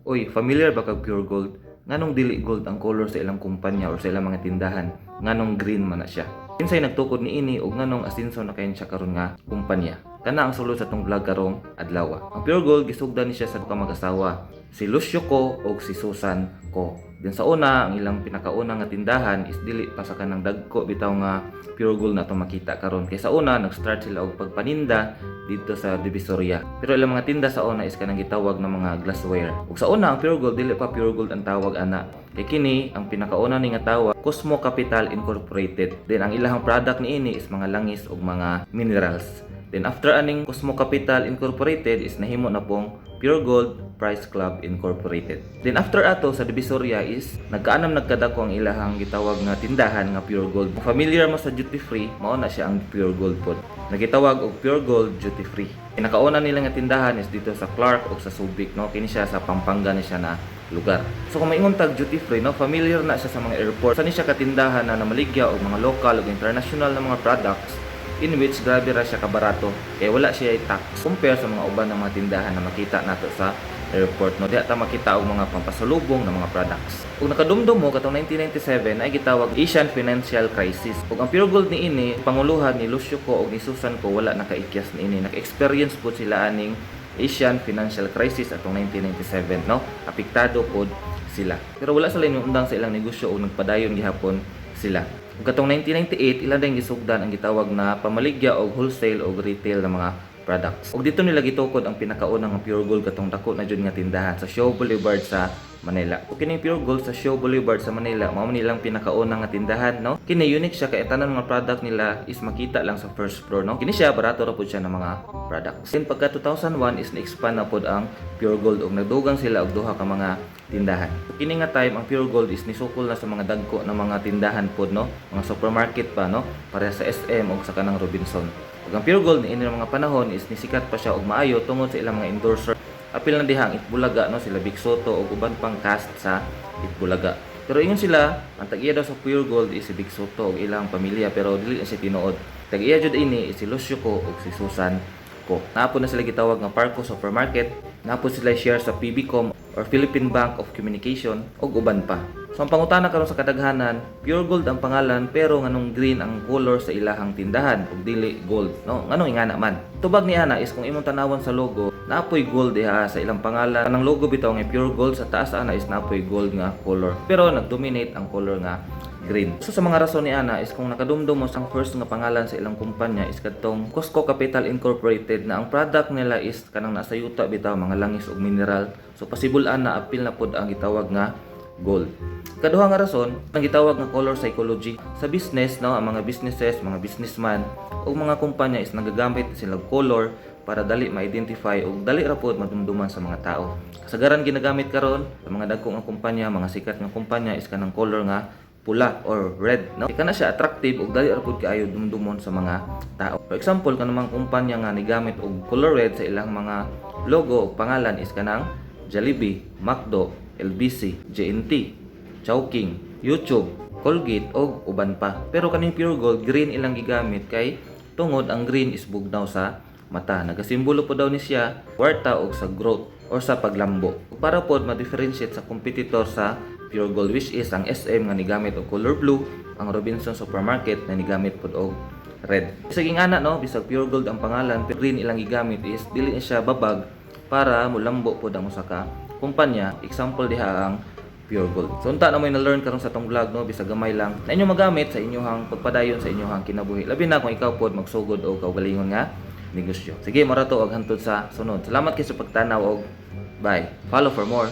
Uy, familiar ba kag Pure Gold? Nganong dili gold ang color sa ilang kumpanya or sa ilang mga tindahan? Nganong green man na siya? Kinsay nagtukod niini ug nganong asinso na kayon siya karon nga kumpanya? Kana ang sulod sa atong vlog karong adlaw. Ang Pure Gold, gisugdan ni siya sa duha ka mag-asawa, si Lucio Co ug si Susan Co. Then sa una, ang ilang pinakauna nga tindahan is dili pa sa kanang dagko bitaw nga Pure Gold na atong makita karon. Kay sa una, nag-start sila og pagpaninda dito sa Divisoria. Pero ilang mga tinda sa una is kanang gitawag na mga glassware. Ug sa una, ang Pure Gold, dili pa Pure Gold ang tawag ana. Kay kini ang pinakauna ni nga tawag, Cosmo Capital Incorporated. Then ang ilahang product niini is mga langis ug mga minerals. Then after aning Cosmo Capital Incorporated is nahimo na pong Pure Gold Price Club Incorporated. Then after ato, sa Divisoria is nagkaanam nagkadako ang ilahang gitawag nga tindahan nga Pure Gold. Kung familiar mo sa duty free, mao na siya ang Pure Gold pod. Nagitawag og Pure Gold Duty Free. Pinakauna nila nga tindahan is dito sa Clark ug sa Subic, no? Kini siya sa Pampanga ni siya na lugar. So kung maingon tag duty free, no, familiar na siya sa mga airport. Sa ni siya katindahan na namaligya og mga local ug international na mga products, in which grabe ra siya kabarato kay wala siya tax compare sa mga uban ng mga tindahan na makita nato sa airport, no? Diha ta makita og mga pampasalubong na mga products. Ug nakadumdum mo katong 1997 ay gitawag Asian Financial Crisis, ug ang Pure Gold niini, panguluhan ni Lucio Co ug ni Susan Co, wala nakaikyas niini. Naka-experience pud sila aning Asian Financial Crisis atong 1997, no? Apektado pod sila, pero wala sila undang sa ilang negosyo ug nagpadayon gihapon sila. Ug katong 1998, ila din gisugdan ang gitawag na pamaligya og wholesale og retail na mga products. Ug dito nila gitukod ang pinakaunang nga Pure Gold, katong dako na jud nga tindahan sa Shaw Boulevard sa Manila. Ug kining Pure Gold sa Shaw Boulevard sa Manila, mao man nilang pinakauna nga tindahan, no? Kini unique siya kay tanan mga product nila is makita lang sa first floor, no? Kini siya, barato ra pud siya ng mga products. Then pagka 2001 is na-expand na pud ang Pure Gold ug nagdugang sila og duha ka mga tindahan. Kini nga time, ang Pure Gold is nisukol na sa mga dagko na mga tindahan pod, no? Mga supermarket pa, no? Pareha sa SM ug sa kanang Robinson. Ug ang Pure Gold niini mga panahon is nisikat pa siya og maayo tungod sa ilang mga endorser. Apil na diha ang Eat Bulaga, no, sila Vic Sotto ug uban pang cast sa Eat Bulaga. Pero ingon sila, ang tag-iya daw sa Pure Gold is si Vic Sotto ug ilang pamilya, pero dili na siya tinuod. Tag-iya jud ini is si Lucio Co ug si Susan Co. Naa pod na sila gitawag nga Parco Supermarket, naa pod sila share sa PBCom or Philippine Bank of Communication ug uban pa. So ang pangutana karon sa kadaghanan, Pure Gold ang pangalan pero nganong green ang color sa ilahang tindahan ug dili gold, no? Nganong ingana man? Tubag ni ana is kung imong tanawon sa logo, naa poy gold diha sa ilang pangalan. Kanang logo bitaw nga Pure Gold, sa taas ana is naa poy gold nga color. Pero nagdominate ang color nga green. So sa mga rason ni ana is kung nakadumdum mo sa first nga pangalan sa ilang kumpanya is kadtong Cosco Capital Incorporated, na ang product nila is kanang nasa yuta bitaw, mga langis ug mineral. So possible ana apil na pod ang gitawag nga gold. Kaduha nga rason, ang gitawag nga color psychology. Sa business, no, ang mga businesses, mga businessman ug mga kumpanya is nagagamit sila og color para dali ma-identify ug dali ra pod madumduman sa mga tao. Kasagaran ginagamit karon sa mga dagko nga kumpanya, mga sikat nga kumpanya is kanang color nga pula or red, no? Kay kana siya attractive ug dali ra pud kaayo dumdumon sa mga tao. For example, kanang mga kumpanya nga nigamit og color red sa ilang mga logo ug pangalan is kanang Jollibee, McDo, LBC, J&T, Chowking, YouTube, Colgate og uban pa. Pero kaning Pure Gold, green ilang gigamit kay tungod ang green is bugnaw sa mata. Nagasimbolo po daw ni siya kwarta og sa growth or sa paglambo. Para pod ma-differentiate sa competitor sa Pure Gold, which is ang SM nga nigamit og color blue, ang Robinson Supermarket na nigamit pod og red. Bisag ingana, no, bisag Pure Gold ang pangalan pero green ilang gigamit is dili ni siya babag para mulambo pod ang usa ka kumpanya. Example diha ang Pure Gold. So unta na mo'y na-learn karon sa atong vlog, no, bisag gamay lang na inyo magamit sa inyong pagpadayon sa inyong kinabuhi. Labi na kung ikaw pod magsugod og kaugalingon nga negosyo. Sige, mao ra to og hantod sa sunod. Salamat kay sa pagtanaw og bye. Follow for more.